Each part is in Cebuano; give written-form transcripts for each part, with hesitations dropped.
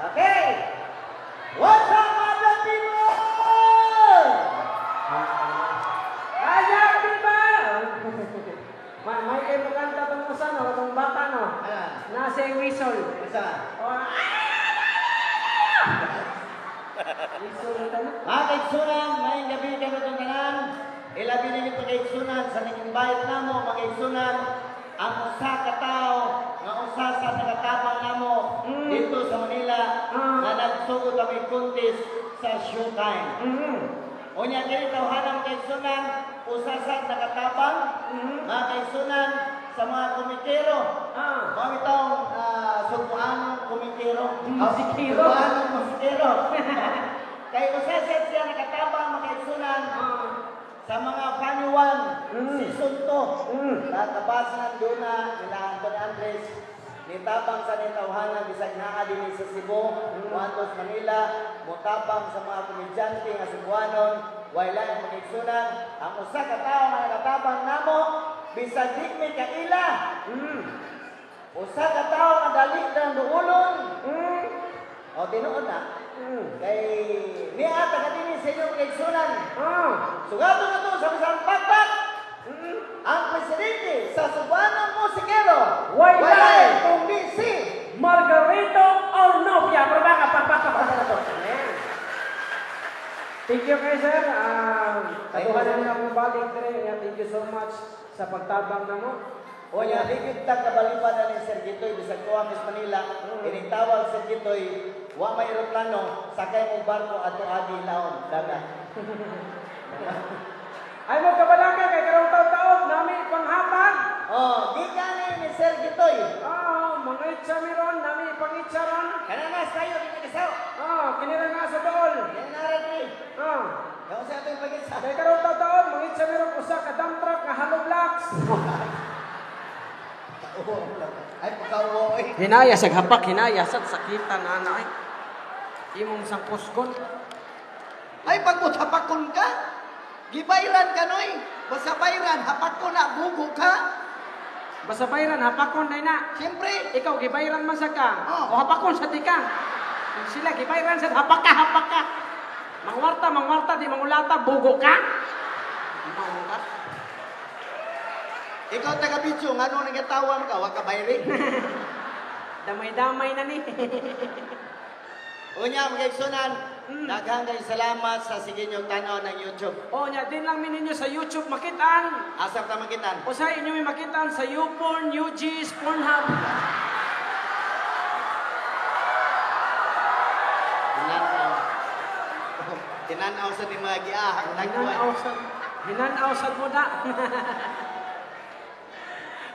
Okay. What's up, madlang people? Ayan, di ba? May kayo maganda itong usa, no? Itong bata, no? Ano? Nasa yung whistle. Isa. Oh, whistle na tayo. Mga kaigsunan, maayong gabi kanatong tanan. Ilabi ninyo pagkaigsunan sa nag-invite namo, mga kaigsunan, ang usa ka tawo nga usa sa nagatabang namo dito sa Manila nga nagsugod kami contest sa Showtime. Unya diri tawhanang kaigsunan, usa sa nagatabang mga kaigsunan sa mga komikero. Mga bitawng Sugboanong komikero. Musikero. Sugboanong musikero. Kay usa sa siya nakatabang, mga kaigsunan, sa mga Funny One Season 2. Nakabasan doon na nila Anthony Andres nitabang sa nitawhana bisag naa dinhi sa Cebu, mm. Manila, motabang sa mga komedyante nga Cebuanon, way lain, mga kaigsunan, ang usa ka tawo nga nakatabang namo bisag di mi kaila. Usa ka tawo nga dali lang duulon. O tinuod na. Kay niya taga dinhi sa inyong kaigsunan. Sugaton na to sa bisang pakpak. Ang presidente sa Sugboanong Musikero. Way Way lain kundi si Margarito Ornopia. Pero baka, pa, pa, pa, pa, pa, Ayan. Thank you kay sir. Thank you, Katuhan sir. na nila akong balik dire. Yeah, thank you so much sa pagtabang namo. O nya, di kita kabalipan na ni Sir Gitoy bisag kuha Miss Manila, initawag Sir Gitoy, wa may eroplano, sakay mo barko ato agi laon dagat. Ay mo kabalaka kay karong taon nami panghatag. Oh, gikan ni Sir Gitoy. Mga itsa meron, nami pangitsa ron. Kananas tayo di nagasaw. Kinira nga sa dool. Yan nara diri. Kaon sa atong pagitsa. Kay karong taon mga itsa meron usa ka dump truck nga hollow blocks. Ay, pagkawo eh. Hinaya sa hapak, hinaya sa sakitan na ay. Imong sangkuskon. Ay, pagkut hapakon ka. Gibayran ka, noy. Basta bayran, hapakon na, bugo ka. Basta bayran hapakon day na. Siyempre. Ikaw gibayran man sa ka. Oh. O hapakon sa tika. Sila gibayran sa hapak ka, hapak ka. Mangwarta, mangwarta di mangulata, bugo ka. Mao ka. Ikaw taga bitso, ngano nagatawa mo ka, wa ka bayri. Damay-damay na ni. Unya, mga igsunan, daghang kayong salamat sa sige niyong tanaw ng YouTube. O nya din lang mi ninyo sa YouTube makitaan. Asa ta makitan? Usahay inyo may makitaan sa YouPorn, UGs, Pornhub. Tinanaw. Tinanaw sa ni mga giahak. Hinanaw sa hinanaw sa mo na.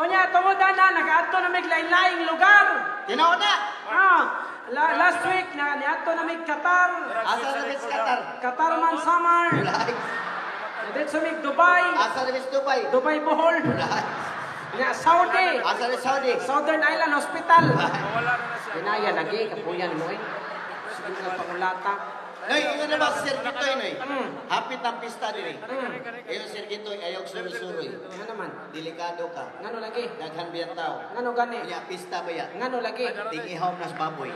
Unya tungod na nagaadto na mig lain-laing lugar. Tinaw na! Last week na niadto na mig Qatar. Asa na bis Qatar? Qatar man Samar. Relax. Dito mig Dubai. Asa na bis Dubai? Dubai Bohol. Relax. Nya Saudi. Asa na Saudi? Southern Island Hospital. Wala na siya. Hinaya lagi kapuyan mo eh. Sige nga pangulata. Noy, ingon na ba si Sir Gitoy, Noy? Hapit ang pista diri. Ayon Sir Gitoy, ayaw suroy-suroy. Nga naman. Delikado ka. Ngano lagi? Daghan biyang tao. Ngano gani? Unya, pista ba ya? Ngano lagi? Tingihaw nas baboy.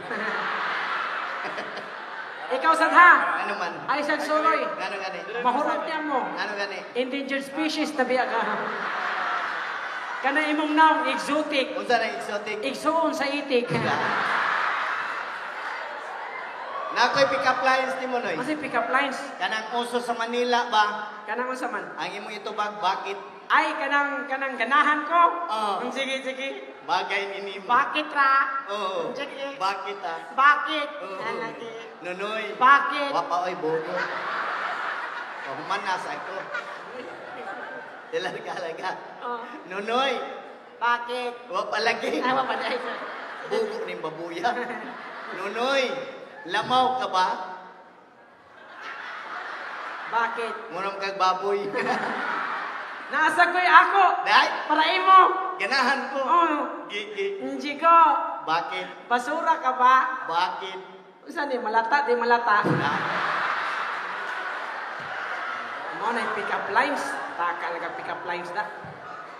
Ikaw sad ha. Ano man? Ay sad suroy. Ngano gani? Mahurot niya mo. Ngano gani? Endangered species na biya ka. Kana imong naong exotic. Unsa na exotic? Igsuon sa itik. Nakoy pick up lines ni mo, Noy. Kasi pick up lines. Kanang uso sa Manila ba? Kanang unsa man? Ang imong itubag, bakit? Ay kanang kanang ganahan ko. Oo. Sige sige. Bagay ni nimo. Bakit ra? Oo. Sige. Bakit ah? Bakit? Oo. Alagi. Nonoy. Bakit? Wapa oy bogo. O humanas ako. Talaga alaga. Oh. Nonoy. Bakit? Wapa lagi. Ay, wapa dai. Bugo ning babuya. Nonoy. Lamaw ka ba? Bakit? Munom kag baboy. Nasa ko'y ako. Dai, Para imo. ganahan ko. Oh. Gigi. Hindi ko. Bakit? Basura ka ba? Bakit? Usa ni malata di malata. Ah, Mo na yung pick up lines. Taka lang pick up lines na.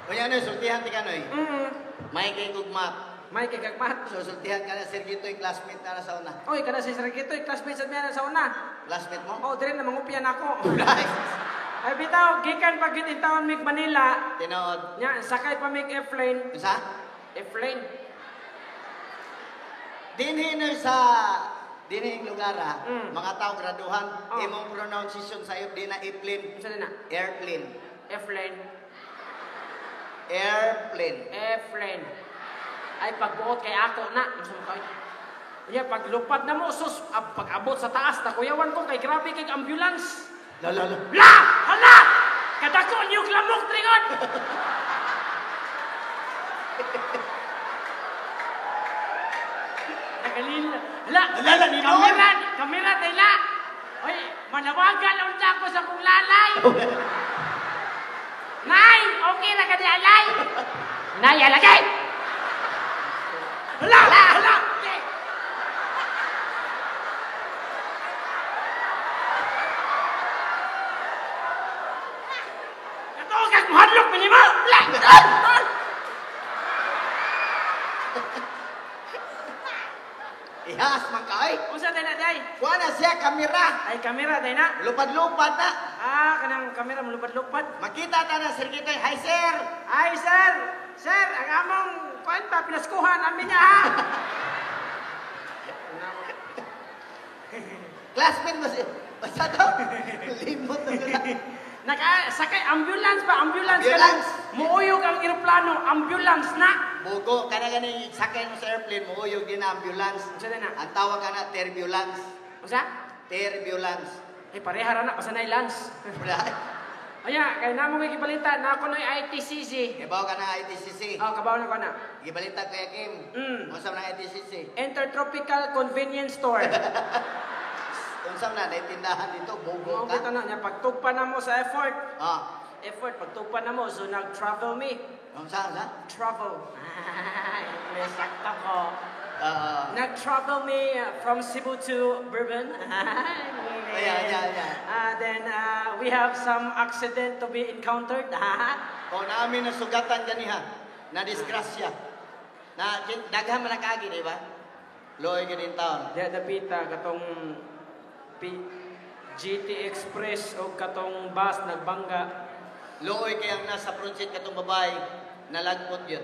Kunya noy, sultihan ti ka noy. Mm. May kay kog map. May kay gagmat. Susultihan ka na, Sir Gitoy, classmate na sa una. Oy, kana si Sir Gitoy, classmate sa miya sa una. Classmate mo? Oh, dire na mangupyan ako. Ay bitaw, gikan pa gyud taon mig Manila. Tinuod. Nya, sakay pa mig airplane. Unsa? Airplane. Dinhi na sa dinhi lugar ha, mga tao graduhan, imong pronunciation sa di na airplane. Unsa na? Airplane. Airplane. Airplane. Airplane. Ay pagbuot kay ako na. Unsa mo kay? Unya paglupad na mo sus, pag-abot sa taas nakuyawan ko kay grabe kay ambulance. La la la. La! Hala! Kadako niyo lamok tringon. Nagalil. La! La la ni Kamera, kamera dila. Oy, manawagan unsa ako sa kong lalay. Nay, okay ra ka di alay. Nay, alagay. Hala, hala. Okay. Kato kag muhadlok minimo. La! Ihas man ka ay. Unsa tay na day? Kuha na siya kamera. Ay kamera day na. Lupad-lupad na. Ah, kanang kamera mulupad-lupad. Makita ta na Sir Gitoy. Hi sir. Ay sir, sir, ang among kuan ba pinaskuhan amin niya ha. Classmate mo si basta to. Limot na sila. Naka sakay ambulance ba? Ambulance ka Ambulance. Muuyog ang eroplano, ambulance na. Bugo kana gani sakay mo sa airplane muuyog din na ambulance. Unsa na? Ang tawag ka na turbulence. Unsa? Turbulence. Ay pareha ra na basta na lance. Wala. Aya, kay namo may gibalita na ako noy ITCC. Ibaw ka na ITCC. Oh, kabaw na ko na. Gibalita kay Kim. Unsa man ang ITCC? Intertropical Convenience Store. Unsa man na tindahan dito bugo Mao ka. bitaw na niya pagtugpa na mo sa effort. Ah, Effort pagtugpa na mo so nag-travel me. unsa unsa? Travel. May sakto ko. Nag-travel me from Cebu to Bourbon. Yeah, yeah, yeah. Then we have some accident to be encountered. O namin nasugatan ganiha, na disgrasya. Na daghan man nakaagi, di ba? Loy ganin taon. Diya dapita katong GT Express o katong bus nagbangga. Looy kay ang nasa front seat katong babae nalagpot yun.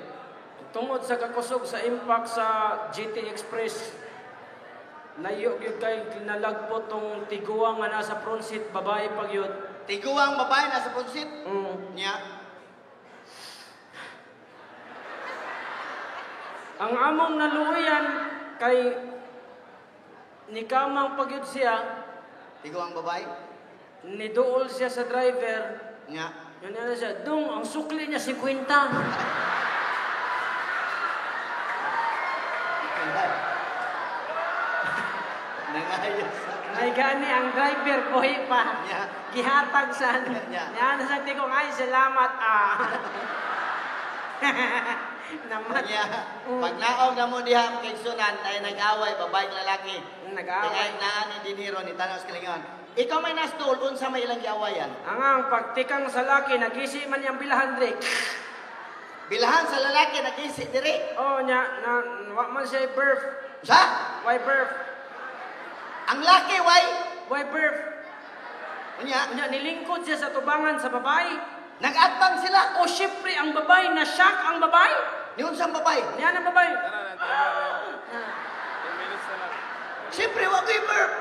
Tungod sa kakusog sa impact sa GT Express, layo gyud kay nalagpot tong tiguang nga nasa front seat, babae pag yun. Tiguang babae nasa front seat? Mm. Nya. Ang among naluoyan kay nikamang pagyud siya. Tiguang babae? Niduol siya sa driver. Nya. Yun na siya. Dong, ang sukli niya 50. Nangayos. Ay gani ang driver buhi pa. Nya. Gihatag sa Nya. Nya sa tigong ay salamat ah. Namat. Nya. Pag naog na mo diha kay sunan ay nag-away babae lalaki. Nag-away. Kay naa ni dinero ni tanaw sa kalingon. Ikaw may nasduol unsa may ilang giawayan? Ang pagtikang sa laki nagisi man yang bilahan dre. Bilahan sa lalaki nagisi dire. Oh nya na wa man siya birth. Sa? Why birth? Ang laki why? Why birth? Unya, unya nilingkod siya sa tubangan sa babae. Nag-atbang sila. O syempre ang babae na shock ang babae. Niun sa babae. Niya ang babae. Siyempre wa ko'y birth.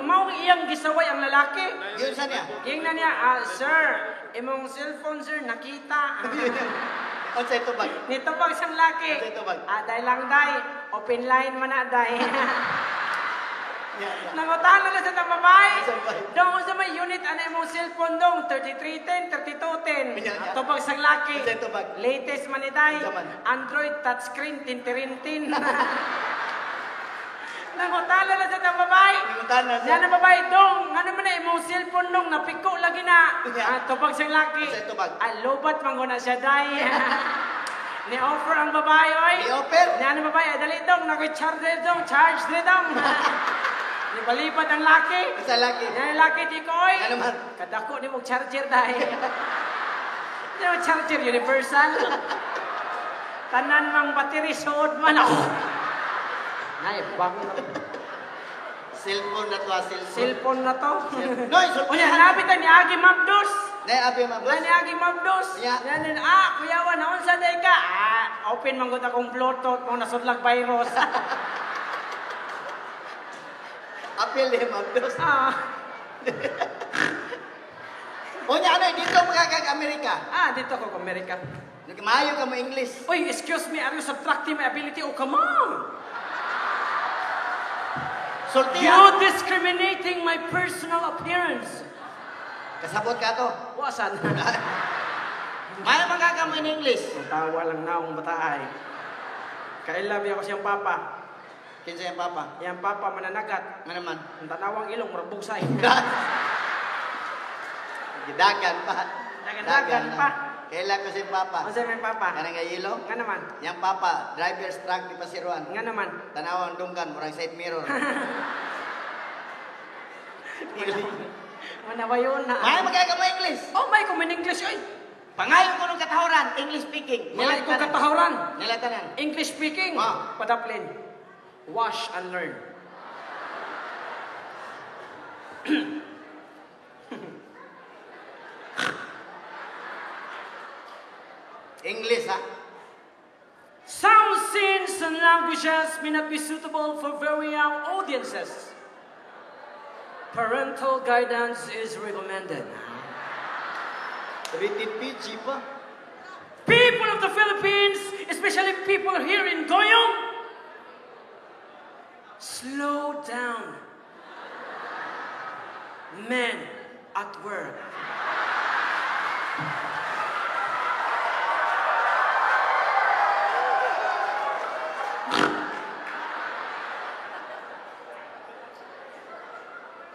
Mao iyang gisaway ang lalaki. Yun sa niya. King na niya, sir, imong cellphone sir nakita. Unsa ito bag? Nito pag siyang laki. Unsa ito bag? Day lang day. Open line man na day. Nangutahan na lang sa babae. Dong, unsa may unit ana imong cellphone dong? 3310, 3210. Tubag sa laki. Latest man ni day. Android touchscreen tintirintin. Nangutahan na lang sa babae. Nangutahan na siya. Yan ang babae dong. Ano man na imong cellphone dong? Napiko lagi na. Tubag sa laki. Lobat man ko na siya day. Ni-offer ang babae oy. Ni-offer? Ni ano babae? Dali dong. Nag-charge dong. Charge dong. Nibalipat ang laki. Sa laki. Yan ang laki di ko, oy. Ano man? Kadako ni mong charger dahil. Di mo charger universal. Tanan mang battery suod man ako. Nay, bago na. Cellphone na to, ah, cellphone. Cellphone na to. Noy, sultihan. Unya, hanapit ni Agi Mabdos. Nay, abi mabos. Ni Agi Mabdos. Ya. Yan, ah, kuyawa, naunsa day ka. Ah, open man gud akong Bluetooth mo nasudlag virus. Apil eh, Mabdos. Ah, Unya, ano, dito mga kag-Amerika. Ah, dito ko Amerika. Maayo ka mo English. Uy, excuse me, are you subtracting my ability? Oh, come on. Sultihan. You discriminating my personal appearance. Kasabot ka to. Wasan. Maayo man ka mo in English. Tawa lang na akong bataay. Kailan ako siyang papa. Kinsa yung papa? Yang papa mananagat. Nga naman. Ang tanawang ilong, marabugsay. Gidagan pa. Dagan-dagan pa. Kailan ko si papa? Ano may papa? Kanang nga yelo? Nga naman. Yang papa, driver's truck di Pasiruan. Nga naman. Tanaw ang dunggan, murang side mirror. Manawayon na. Maayo magkaka mo English. Oh, may ko English ay. Pangayo ko ng katahoran, English speaking. Malay ko katahoran. Nilatanan. English speaking. Ah. Padaplin. Wash and learn. English, ha? Some scenes and languages may not be suitable for very young audiences. Parental guidance is recommended. Rated PG pa. People of the Philippines, especially people here in Goyong, slow down. Men at work.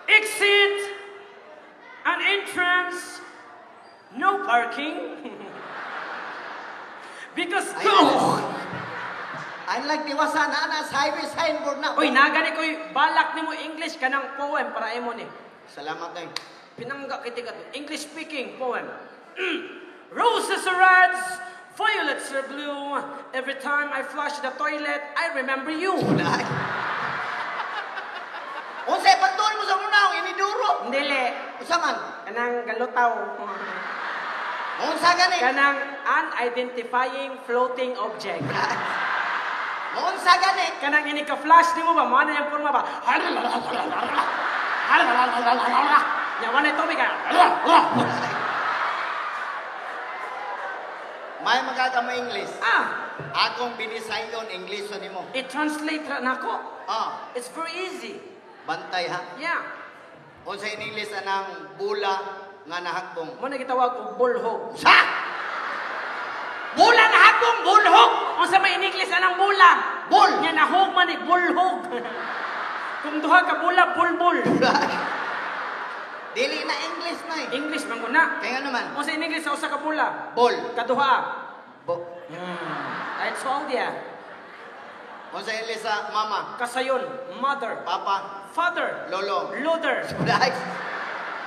Exit and entrance, no parking. Because Ay, like diwasan na na sa highway signboard na. Uy, nagani ko'y balak nimo English kanang poem para imo ni. Salamat ay. Pinangga kiti ka English speaking poem. Roses are reds, violets are blue. Every time I flush the toilet, I remember you. Ay. Unsay pagtuon mo sa munaw, iniduro. Dili, Unsa man? kanang galutaw. Unsa gani? Kanang unidentifying floating object. Unsa gani? Kanang ini ka flash nimo ba? Mo na yung forma ba? Nya wala tubig ka. May magkaka mo English. Ah, Akong binisayon English nimo. I-translate ra nako. Ah, It's very easy. Bantay ha. Yeah. Unsa in English anang bula nga nahagbong? Mo na gitawag og bulhog. Sa! Bula na hagbong bulhog. Unsa may in English anang bula? Bul! Nya nahog man ni bulhog. Kung duha ka bula, bulbul. Dili na English na eh. English man guna. Kaya nga naman. Unsa in English sa usa ka bula? Bol. Kaduha. Bo. I told ya. Unsa English sa mama? Kasayon, mother, Papa, father, lolo. loader.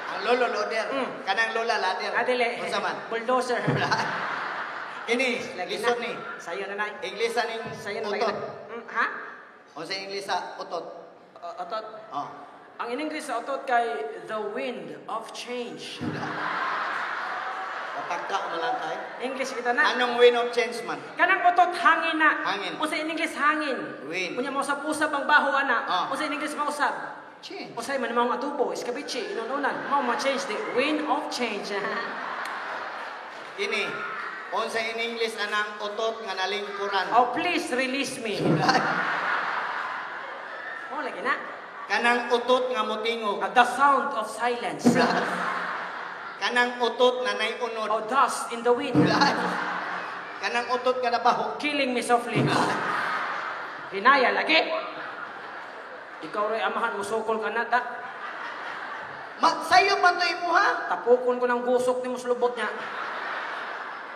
Ang lolo loader. Kanang lola ladder. Adili. Unsa man? Bulldozer. Kini, Lagi lisod na. ni. Sayo na na. English ning Sayo na lagi utot. na. Ha? Unsa English sa utot? Utot. Oh. Ang in English sa utot kay the wind of change. Patagka mo lang kay. English kita na. Anong wind of change man? Kanang utot hangin na. Hangin. Unsa in English hangin? Wind. Unya mausab-usab ang baho ana. Ah. Unsa in English mausab? Change. Usay man maong adobo, escabeche, inununan. Mao ma change the wind of change. Kini, unsa in English anang utot nga nalingkuran? Oh, please release me. Oh, lagi na. Kanang utot nga motingog. The sound of silence. Kanang utot na naiunod. Oh, dust in the wind. Kanang utot nga nabaho. Killing me softly. Hinaya lagi. Ikaw rin amahan, musukol ka na. Ta. Ma, sayo man to imuha? Tapukon ko ng gusok ni muslubot niya.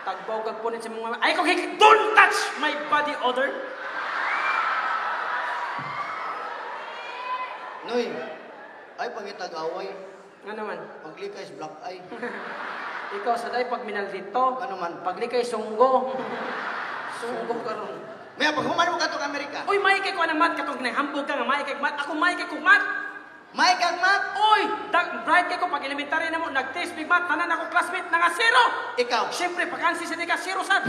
Tagbaw kag punit sa mga... Ay, kung higit, don't touch my body odor. Noy, ay pangitag away. Nga naman? Paglikay is black eye. Ikaw sa day pag minaldito. Ano man? Paglikay sunggo. Sunggo karon. Maya pag human mo katong Amerika. Uy, may kay ko ang math katong nahambog ka nga may kay math. Ako may kay kog math. May kag math. Uy, bright kay ko pag elementary na mo nag-test big math tanan ako classmate nga zero. Ikaw. Siyempre pag sa ka zero sad.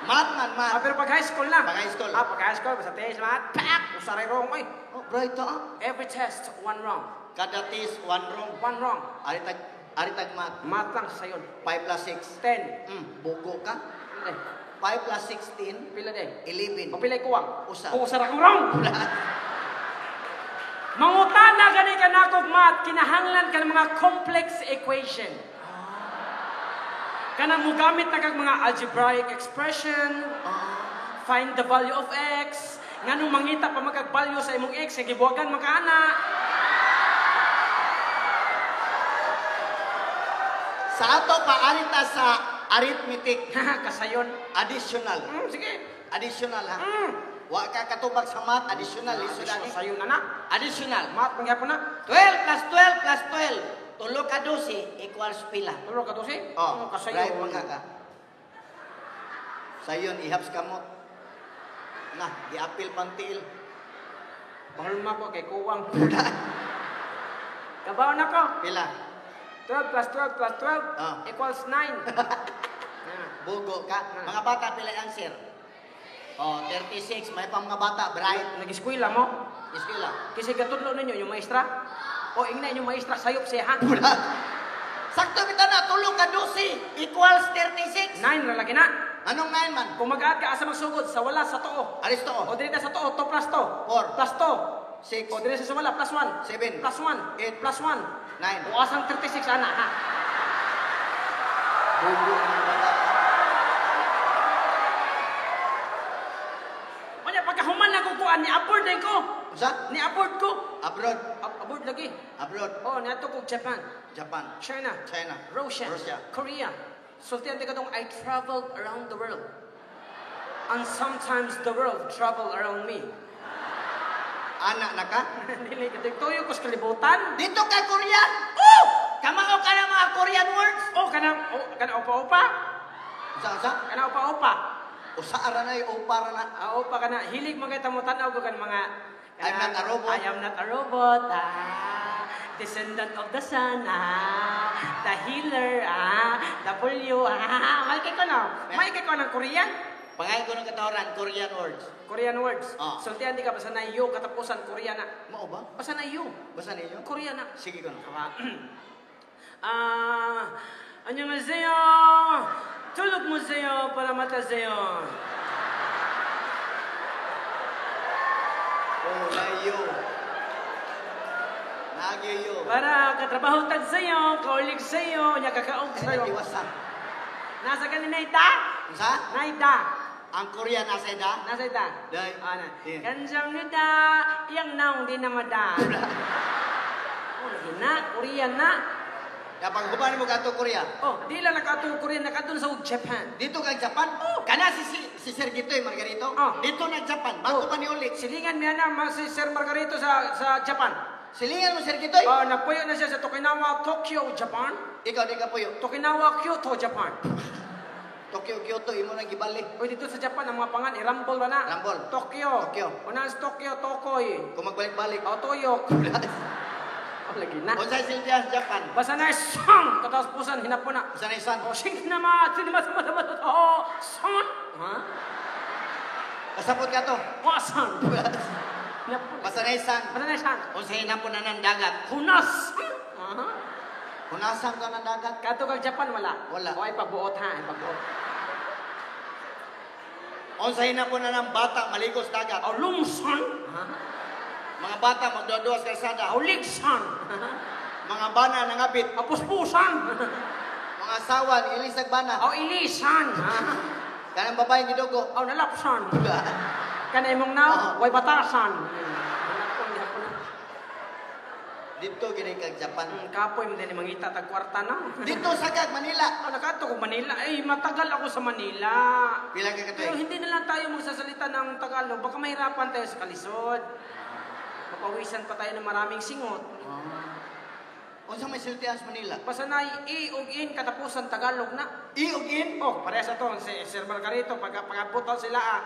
Math man, math. Ah, pero pag high school na. Pag high school. Ah, pag high school basta test math. Pak, usaray wrong oy. Oh, bright ta. Every test one wrong. Kada test one wrong. One wrong. Ari tag math. Math lang sayon. 5 plus 6. 10. Bugo ka. Pila. 5 plus 16. Pila de. 11. O pila kuwang? Usa. O usa ra kang wrong. Mangutana gani ka nakog math, kinahanglan ka ng mga complex equation. Kanang mugamit na kag mga algebraic expression, find the value of x, nganong mangita pa magkag value sa imong x, nga gibuwagan man ka ana. Sa ato pa arita sa arithmetic. Kasayon. Additional. Sige. Additional ha. Wa ka katubag sa math, additional lisod ani. Sayon na na. Additional. Math mangyapon na. 12 plus 12 plus 12. Tulo ka 12 equals pila. Tulo ka 12? Oh, kasayon. Right man ka. Sayon ihaps kamot. Na, giapil pang tiil. Pahulma ko kay kuwang. Kabaw na ko. Pila? 12 plus 12 plus 12 equals 9. Bugo ka. Mga bata, pila answer? Oh, 36. May pa mga bata, bright. Nag-eskwela mo? Eskwela. Kasi katudlo ninyo yung maestra? O, ingna yung maestra, sayop siya, ha? Sakto kita na, tulong ka 12 equals 36. 9 na lagi na. Anong 9 man? Kung mag-aad ka, asa magsugod? Sa wala, sa too. Aris too. O, dili na sa too, 2 plus 2. 4. Plus 2. 6. O, dili sa wala, plus 1. 7. Plus 1. 8. Plus 1. 9. O, asang 36, ana, ha? Bugo ng bata. Kanya, pagkahuman na kukuan, ni-abroad na ko. Sa? Ni-abroad ko. Abroad. Abroad lagi. Abroad. Oh, niadto ko Japan. Japan. China. China. Russia. Russia. Korea. Sultian ka dong, I traveled around the world. And sometimes the world traveled around me. Anak na ka? Dili ka tuyo ko sa kalibutan. Dito ka Korean. Oh! Kamao ka ng mga Korean words. Oh, kanang oh, kanang opa-opa. Usa-usa? Kanang opa-opa. Usa ra na, opa ra na. Ah, opa kana hilig mga tamo tan-aw ko kan mga I'm not a robot. I am not a robot. Ah, descendant of the sun. Ah, the healer. Ah, W. Ah, may kay ko na. May kay ko ng Korean. Pangay ko ng katawaran, Korean words. Korean words. Ah. Sultian di ka basta na iyo katapusan Korea na. Mao ba? Basta na iyo. Basta na iyo? Korea na. Sige ko na. Ah, 안녕하세요. tulog mo sa'yo para mata sa'yo. Oh, layo. Nagyo. Para katrabaho tag sa'yo, kaulig sa'yo, nya kakaog sa'yo. Iwasan. Nasa kanina ita? Sa? Naita. Ang Korea nasa ida? Nasa ita. Day. Ana. Kanjang nida, yang naong di na mada. Oh, lagi na, Korea na. Kapag huban mo kadto Korea. Oh, di lang nakaadto Korea, nakaadto sa Japan. Dito kag Japan? Oh. Kana si Sir Gitoy Margarito. Oh. Dito na Japan. Bago pa ni uli. Silingan niya na si Sir Margarito sa Japan. Silingan mo Sir Gitoy? Oh, nagpuyo na siya sa Tokinawa, Tokyo, Japan. Ikaw di ka puyo. Tokinawa, Kyoto, Japan. Tokyo, Kyoto, imo nang gibalik. Uy, dito sa Japan, ang mga pangan, irambol ba na? Rambol. Tokyo. Tokyo. Unahan sa Tokyo, Tokoy. Kung magbalik-balik. O, Toyok. Oh, lagi na. Unsay silbihan sa Japan? Basta na sang! Kataas pusan, hinapon na. Basta na isan. O, sing na ma, tinima sa mata mata, o, san! Ha? Kasapot ka to. O, san! Hinapon. Basta na isan. Basta na isan. Unsay hinapon na ng dagat? Hunas! Ha? Hunasan ka ng dagat? Kadto kag Japan, wala. Wala. O, ay pagbuot ha, ay pagbuot. Unsay hinapon na ng bata maligos dagat? O, lumsan! Ha? Mga bata magduwa-duwa sa kalsada. O, ligsan! Mga bana nangabit. O, puspusan! Mga asawa ni ilisag bana. O, ilisan! Kanang babae gidugo. O, nalapsan! Kana imong now, way batasan. Dito gini kag Japan. Kapoy mo din mangita tag kwarta na. Dito sa kag Manila. Oh, nakaadto ko Manila. Ay, matagal ako sa Manila. Pila ka katuig? Pero hindi na lang tayo magsasalita ng Tagalog. Baka mahirapan tayo sa kalisod. Mapawisan pa tayo ng maraming singot. Unsa may sultihan sa Manila? Basta na i ug in katapusan, Tagalog na. I ug in? Oh, parehas ato si Sir Margarito pag pag sila ah.